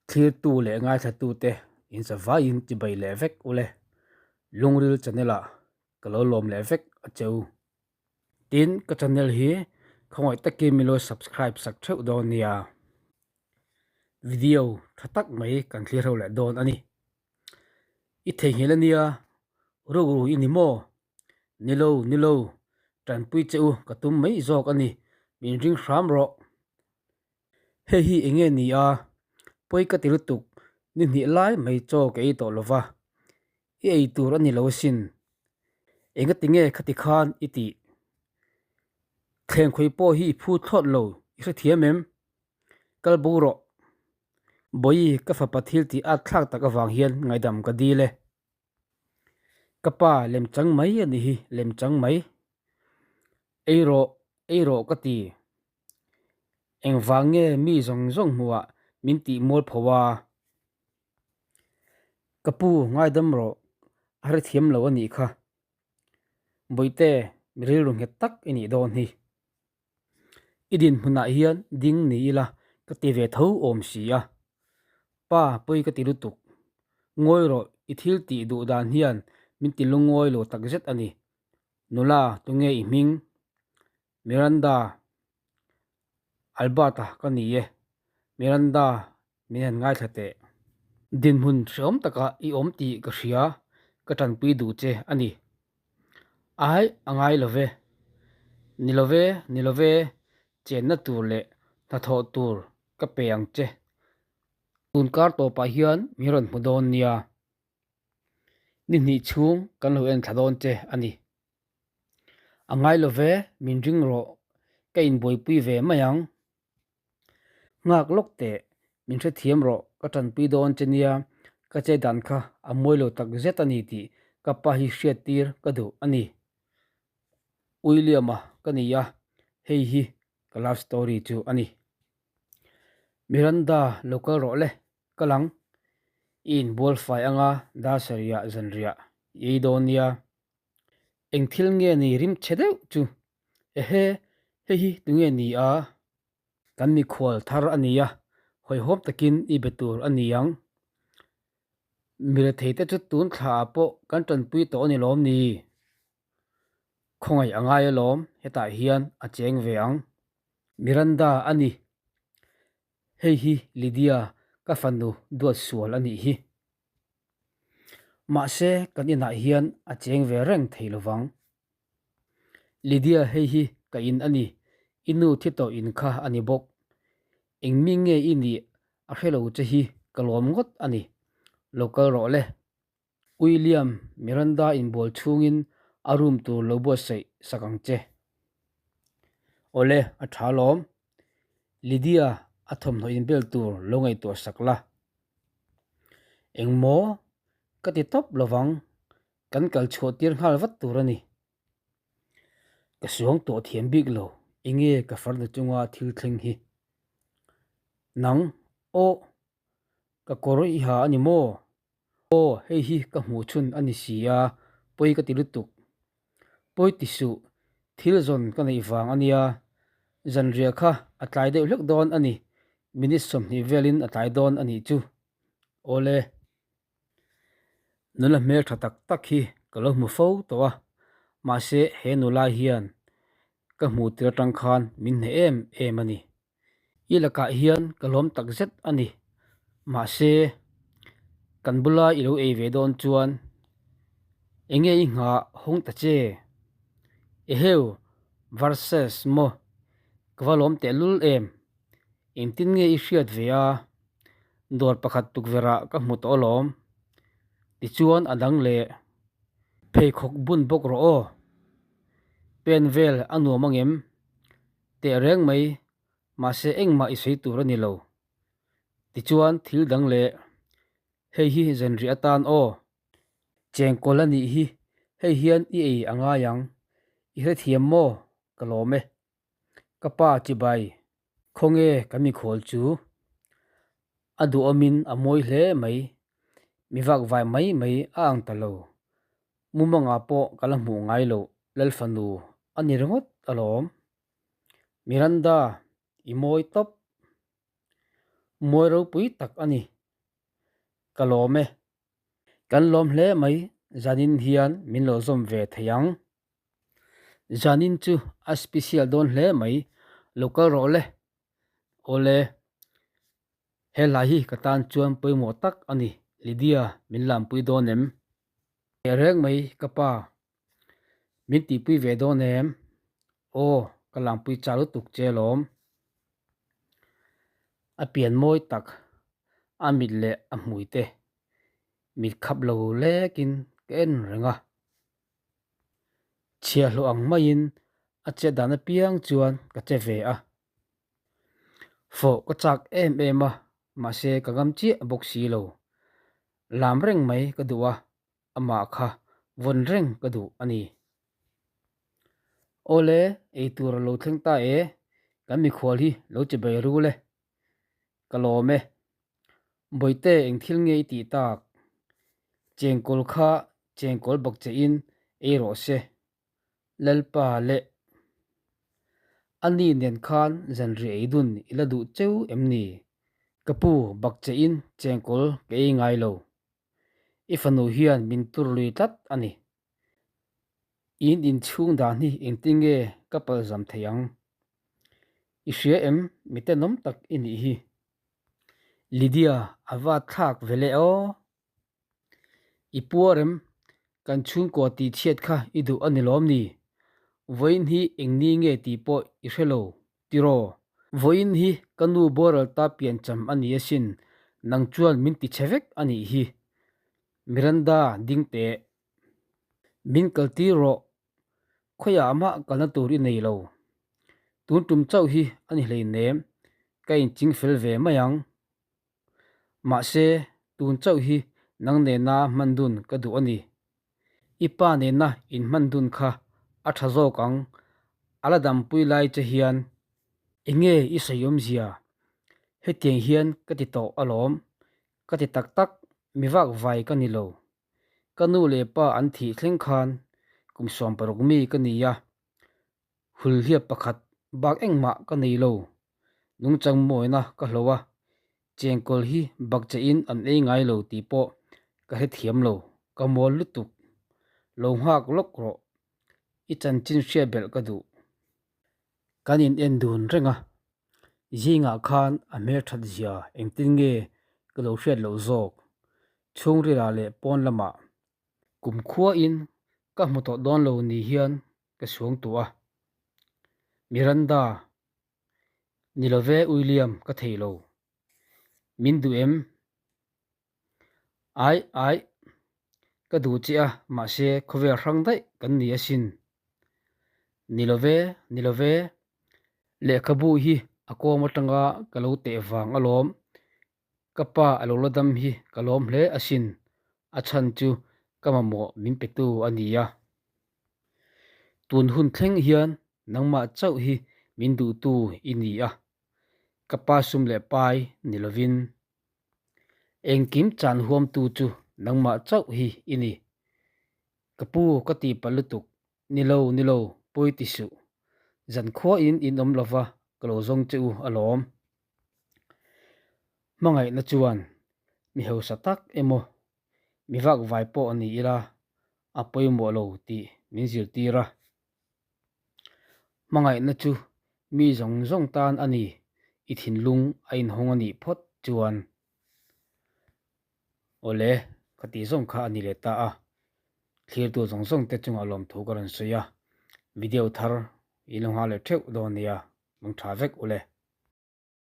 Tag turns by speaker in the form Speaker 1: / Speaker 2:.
Speaker 1: Thlirtu leh ngaithlatute inzavaiin chibai leh vek ule. Lungril channel ah ka lo lawm leh vek a che u. Tin, ka channel hi khawngaih takin min lo subscribe sak theuh dawn nia. Video tha tak mai kan thlir ho leh dawn a ni. I theihnghilh a nia, rukru i ni maw? Ni lo, ni lo, tanpui che u ka tum mai zawk a ni, min ring hram rawh. Hei hi eng nge ni a? Pawi ka ti lutuk, ni hnih lai mai chaw ka ei tawh lo va, i ei tur a ni lo asin. Engati nge khati khan i tih? Thlengkhawi pawh hi i phu thlawt lo, i hrethiam em? Kal bo rawh. Bawihi ka fapa thil tih at thlak tak avang hian ngaihdam ka dil e. Ka pa lemchang mai a nih hi, lemchang mai. Ei rawh, ei rawh ka ti. Engvang nge mi zawng zawng hmuhah min tih mual pho a? Ka pu ngaidam rawh, a hrethiam lo a nih kha. Bawihte, mi rilru nghet tak i nih dawn hi. I dinhmunah hian ding ni ila ka ti ve tho awm si a. Pa, pawi ka ti lutuk. Ngawi rawh, i thil tih duh dan hian min ti lungawi lo takzet a ni. Nula, tunge i hming? Miranda, Albert-a ka ni e. Miranda, min han ngaithla teh. Dinhmun hrehawm takah i awm tih ka hria, ka tanpui duh che a ni. Ai, a ngai lo ve. Ni lo ve, ni lo ve, chenna tur leh hnathawh tur ka pe ang che. Tun kar tawpah hian min rawn hmu dawn nia. Ni hnih chhung kan lo en thla dawn che a ni. A ngai lo ve, min ring rawh, ka inbuaipui ve mai ang. Nghak lawk teh, min hrethiam rawh, ka tanpui dawn che nia, ka che dan kha a mawi lo tak zet a ni tih ka pa hi hriat tir ka duh a ni. William-a ka ni a, hei hi ka love story chu a ni. Miranda lo kal rawh le, ka lang. I inbual fai anga dar sarihah zanriah i ei dawn nia. Eng thil nge ni rim chhe deuh chu? Ehe, hei hi tunge ni a? Kan mikhual thar a nia, hawihhawm takin i be tur a ni ang. Mi retheite chu tun thla ah pawh kan tanpui tawh a ni lawm ni? Khawngaih a ngai alawm, hetah hian a cheng ve ang. Miranda a ni. Hei hi Lydia ka fanu duat sual a nih hi. Mahse kan inah hian a cheng ve reng thei lovang. Lydia hei hi ka in a ni, i nu thi tawh in kha a ni bawk. Eng mi nge i nih a hre lo che hi ka lawm ngawt a ni. Lo kal rawh le. William, Miranda inbual chhungin a room tur lo buatsaih sak ang che. Awle, a tha lawm. Lydia a thawmhnaw inbel tur lo ngaihtuah sak la. Engmaw? Ka ti tawp lovang. Kan kal chhuah tir nghal vat tur a ni. Ka suang tawh thiam bik lo, enge ka farna chunga thil thleng hi? Nang, aw, ka kawr i ha a ni maw? Aw, hei hi ka hmuh chhun a ni si a, pawi ka ti lutuk. Pawi ti suh, thil zawn ka neih vang a nia. Zanriah kha a tlai deuh hlek dawn a ni, minute 20 velin a tlai dawn a nih chu. Awle. Nula hmel tha tak tak hi ka lo hmu fo tawh a, mahse he nula hian ka hmuh tir atang khan min hneh em em a ni. I lakah hian ka lawm tak zet a ni, mahse kan bula i lo ei ve dawn chuan eng nge i nghah hawng ta che? Eheu versus maw ka va lawm tehlul em? Engtin nge i hriat ve a? Dawr pakhat tukverh ah ka hmu tawh alawm. Tichuan a dang leh pheikhawk bun bawk rawh aw. Pen vel a nuam angem? Teh reng mai, mahse engmah i sawi tur a ni lo. Tichuan thil dang leh hei hi zanriah atan aw. Chengkawl a nih hi, hei hian i ei a ngai ang. I hrethiam maw? Ka lawm e. Ka pa chibai, khawnge kan mikhual chu? A duhawmin a mawi hle mai, mi vak vai mai mai a ang ta lo. Mumangah pawh ka la hmuh ngai loh Lalfanu a ni ringawt alawm. Miranda, i mawi tawp. Mawi ropui tak a ni. Ka lawm e. Kan lawm hle mai, zanin hian min lo zawm ve thei ang. Zanin chu a special dawn hle mai, lo kal rawh le. Awle, he hla hi ka tan chuan pawimawh tak a ni, Lydia min lampui dawn em? Teh reng mai ka pa, min tihpui ve dawn em? Aw, ka lampui chak lutuk che alawm. A pian mawi tak, a mit leh a hmui te mit khap lo lekin ka en reng a. Chhiahhlawh ang maiin a chet dan apiang chuan ka che ve a. Fawh ka chak em em a, mahse ka ngam chiah bawk si lo. Lam reng mai ka duh a, amah kha vawn reng ka duh a ni. Awle, eitur a lo thleng ta e, kan mikhual hi lo che bai rul e. Ka lawm e. Bawihte eng thil nge i tih tak? Chengkawl kha chengkawl bawk che in ei rawh se. Lalpa leh A ni nen khan zanriah ei dun i la duh cheu em ni? Ka pu bak che in chengkawl ka ei ngai lo. I fanu hian min tur lui tlat a ni. In inchhung dan hi engtin nge ka palzam thei ang? I hria em mi tenawm tak i nih hi? Lydia a va thlak ve leh aw. I puar em? Kan chhungkaw tih chhiat kha i duh a ni lawm ni? Vawiin hi eng ni nge tih pawh i hre lo, tiraw? Vawiin hi ka nu boral ta piancham a ni asin, nang chuan min ti chhe vek a nih hi. Miranda ding teh. Min kaltir rawh, khawiah mah kalna tur i nei lo. Tun tum chauh hi a ni hleinem, ka inching fel ve mai ang. Mahse, tun chauh hi nang nena hman dun ka duh a ni. I pa nena inhman dun kha a tha zawk ang, a la dampui lai che hian. Enge i sawi awmzia? Hetiang hian ka ti tawh alawm. Ka ti tak tak, mi vak vai ka ni lo. Ka nu leh pa an thih thleng khan kum 16 mi ka ni a, Hulhliap pakhat bak engmah ka nei lo. Nungchang mawina ka hlo a, chengkawl hi bakcheh-in an ei ngai lo tih pawh ka hrethiam lo. Ka mawl lutuk. Lo nghak lawk rawh. I chanchin hriat belh ka duh. Kan in en dun reng a, zingah khan a hmelthat zia engtin nge ka lo hriat loh zawk. Chhungrilah leh pawn lamah kumkhuain ka hmu tawh dawn lo ni hian ka suang tuah a. Miranda, Ni love William ka thei lo. Min duh em? Aih, aih. Ka duh che a, mahse khawvel hrang daih kan ni asin. Ni love, ni love. Lehkhabu hi a kawm atanga ka lo teh vang alawm. Ka pa a lo la dam hi ka lawm hle asin, a chhan chu ka mamawh min petu a ni a. Tun hun thleng hian nangmah chauh hi min duhtu i ni a, ka pa sum leh pai ni lovin. Engkim chan huamtu chu nangmah chauh hi i ni. Ka pu ka ti palh lutuk, ni lo, ni lo, pawi ti suh. Zankhuain in awm lova ka lo zawng che u alawm. Hmangaihna chuan mi hausa tak emaw, mi vakvai pawh a ni ila a pawimawh lo tih min zirtir a. Hmangaihna chu mi zawng zawng tan a ni, i thinlung a inhawng a nih phawt chuan. Awle, ka tih zawng kha a ni leh ta a, thlirtu zawng zawng te chungah lawmthu ka rawn sawi a, video thar i lo nghah leh theuh dawn nia, mangtha vek ule.